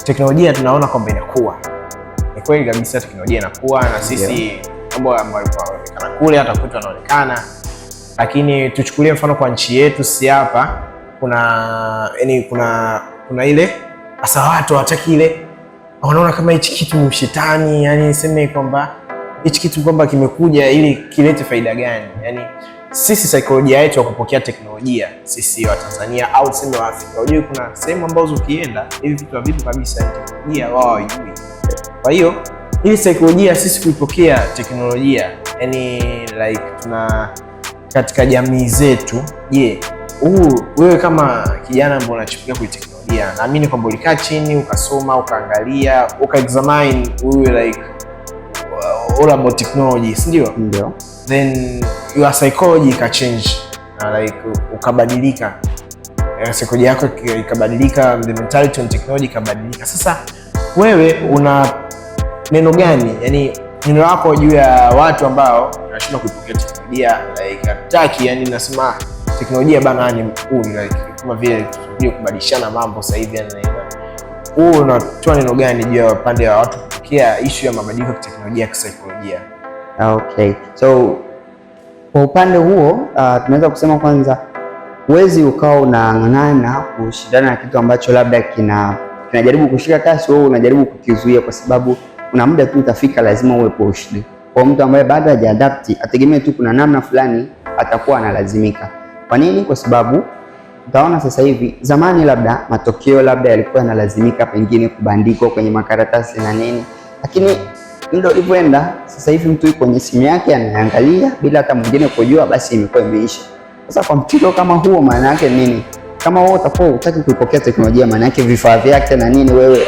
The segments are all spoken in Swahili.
Teknolojia tunaona kwamba inakuwa, ni kweli kabisa, teknolojia inakuwa na sisi mambo ambayo yanaonekana kule hata kwetu yanaonekana, lakini tuchukulie mfano kwa nchi yetu, si hapa kuna yani kuna ile hasa watu hawataki ile, wanaona kama hichi kitu ni ushetani, yani niseme kwamba hichi kitu kwamba kimekuja ili kilete faida gani? Yani sisi saikolojia yetu ya kupokea teknolojia sisi wa Tanzania au tuseme wa Afrika, unajua kuna sehemu ambazo ukienda hivi vitu havipo kabisa, teknolojia wao hawajui. Kwa hiyo ili saikolojia sisi kuipokea teknolojia, yani like tuna katika jamii zetu. Je, huu wewe kama kijana ambaye unachipukia kwenye teknolojia, naamini kwamba ulikaa chini ukasoma ukaangalia uka examine huyu like all about technology, si ndio? Ndio. Then your psychology ika change na like ukabadilika, psychology yako ikabadilika, the mentality on technology ikabadilika. Sasa wewe una neno gani, yani neno lako juu ya watu ambao wanashindwa kuipokea teknolojia, like hataki, yani nasema teknolojia bana ni huu ni like kama vile tunakuja kubadilishana mambo sasa hivi, yani huu unatoa neno gani juu ya upande wa watu kupokea issue ya mabadiliko ya teknolojia ya kisaikolojia? Okay. So kwa upande huo tunaweza kusema kwanza, huwezi ukawa unang'ang'ana kushindana na kitu ambacho labda kinajaribu kushika kasi, wewe unajaribu kukizuia, kwa sababu kuna muda tu utafika, lazima uwe pushed. Kwa mtu ambaye bado hajaadapt, ategemee tu kuna namna fulani atakuwa analazimika. Kwa nini? Kwa sababu utaona sasa hivi, zamani labda matokeo labda yalikuwa yanalazimika pengine kubandikwa kwenye makaratasi na nini, lakini muda ulivyoenda, sasa hivi mtu yuko kwenye simu yake anaangalia bila hata mwingine kujua, basi imekuwa imeisha. Sasa kwa mtindo kama huo, maana yake nini? Kama wewe utakuwa hutaki kuipokea teknolojia, maana yake vifaa vyake na nini, wewe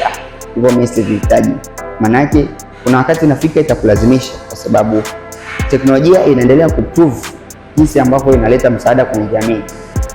hivyo mimi sivihitaji. Maana yake kuna wakati inafika itakulazimisha, kwa sababu teknolojia inaendelea kuprove jinsi ambavyo inaleta msaada kwenye jamii.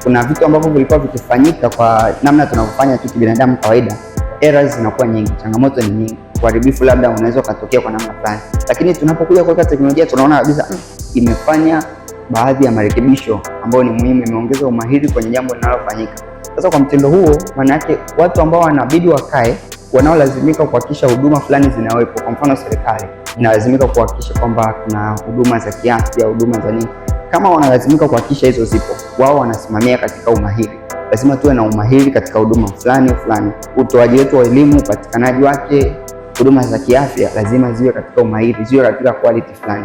Kuna vitu ambavyo vilikuwa vikifanyika kwa namna tunavyofanya tu kibinadamu kawaida, errors zinakuwa nyingi, changamoto ni nyingi, uharibifu labda unaweza ukatokea kwa namna fulani, lakini tunapokuja kuweka teknolojia tunaona kabisa imefanya baadhi ya marekebisho ambayo ni muhimu, imeongeza umahiri kwenye jambo linalofanyika. Sasa kwa mtindo huo, maana yake watu ambao wanabidi wakae, wanaolazimika kuhakikisha huduma fulani zinawepo, kwa mfano serikali inalazimika kuhakikisha kwamba kuna huduma za kiafya, huduma za nini, kama wanalazimika kuhakikisha hizo zipo, wao wanasimamia katika umahiri. Lazima tuwe na umahiri katika huduma fulani fulani, utoaji wetu wa elimu, upatikanaji wake, huduma za kiafya lazima ziwe katika umahiri, ziwe katika quality fulani.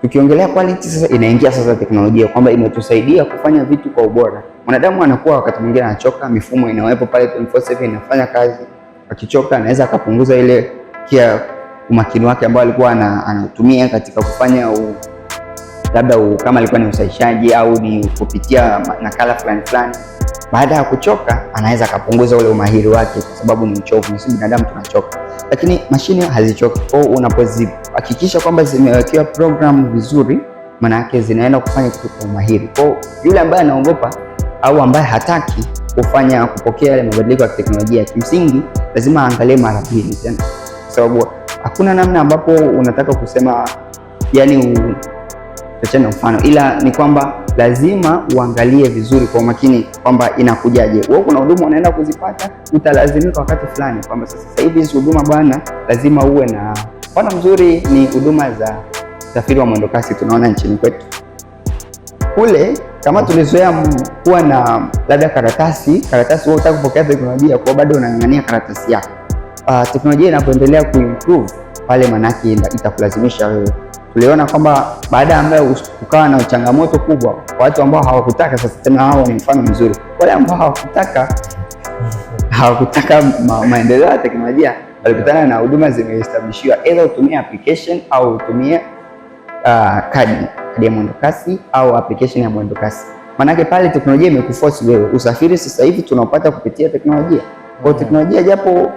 Tukiongelea quality sasa, inaingia sasa teknolojia kwamba imetusaidia kufanya vitu kwa ubora. Mwanadamu anakuwa wakati mwingine anachoka, mifumo inawepo pale 24/7 inafanya kazi. Akichoka anaweza akapunguza ile kia umakini wake ambao alikuwa anatumia katika kufanya labda kama alikuwa ni usahishaji au ni kupitia nakala fulani fulani. Baada ya kuchoka anaweza akapunguza ule umahiri wake, kwa sababu ni uchovu, na sisi binadamu tunachoka, lakini mashine hazichoki. Kwa hiyo unapozihakikisha kwamba zimewekewa program vizuri, maana yake zinaenda kufanya kitu kwa umahiri. Kwa hiyo yule ambaye anaogopa au ambaye hataki kufanya kupokea yale mabadiliko ya teknolojia, kimsingi lazima aangalie mara pili tena, kwa sababu hakuna namna ambapo unataka kusema yani tuachane mfano, ila ni kwamba lazima uangalie vizuri kwa umakini kwamba inakujaje. Wewe kuna huduma unaenda kuzipata, utalazimika wakati fulani kwamba sasa hivi hizi huduma bwana, lazima uwe na. Mfano mzuri ni huduma za usafiri wa mwendokasi tunaona nchini kwetu kule, kama tulizoea kuwa na labda karatasi karatasi, wewe unataka kupokea teknolojia kwa bado unang'ang'ania karatasi yako. Teknolojia inapoendelea kuimprove pale, manake itakulazimisha wewe. Tuliona kwamba baada ya ambayo kukawa na changamoto kubwa kwa watu ambao hawakutaka. Sasa tena hao ni mfano mzuri, wale ambao hawakutaka maendeleo ya teknolojia walikutana na huduma zimeestablishiwa, either utumie application au utumie kadi ya mwendokasi au application ya mwendokasi. Maanake pale teknolojia imekuforce wewe. Usafiri sasa hivi tunaopata kupitia teknolojia. Kwa teknolojia, japo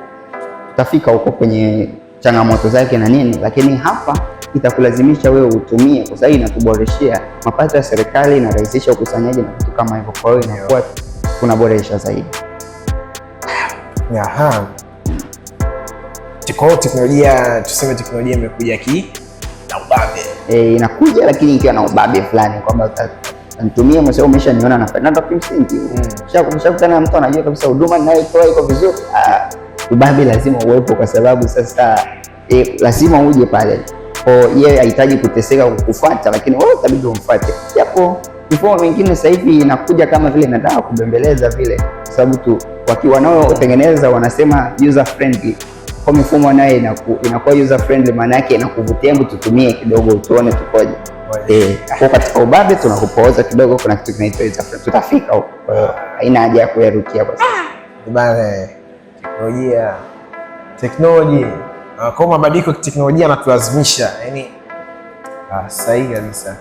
tutafika huko kwenye changamoto zake na nini, lakini hapa itakulazimisha wewe utumie, kwa sababu inatuboreshea mapato ya serikali, inarahisisha ukusanyaji na vitu kama hivyo. Kwa hiyo inakuwa kunaboresha zaidi. Aha. Kwa hiyo teknolojia, tuseme teknolojia imekuja ki na ubabe. E, inakuja lakini ikiwa na ubabe fulani kwamba nitumie mseo, umeshaniona na ndio kimsingi. Ukishakutana na mtu anajua kabisa huduma ninayotoa iko vizuri, ah, Ubabe lazima uwepo, kwa sababu sasa lazima uje pale. Kwa yeye hahitaji kuteseka kukufuata, lakini wewe utabidi umfuate. Japo mifumo mingine sasa hivi inakuja kama vile inataka kubembeleza vile, kwa sababu tu wakiwa wanaotengeneza wanasema user friendly. Kwa mifumo nayo inakuwa user friendly, maana yake inakuvutia, hebu tutumie kidogo tuone tukoje. Kwa katika ubabe tunakupooza kidogo, kuna kitu kinaitwa user friendly, tutafika huko. Kwa hiyo haina haja ya kuyarukia kwa sasa. Bana, teknolojia technology, kwa mabadiliko ya teknolojia yanatulazimisha, yani sahihi kabisa.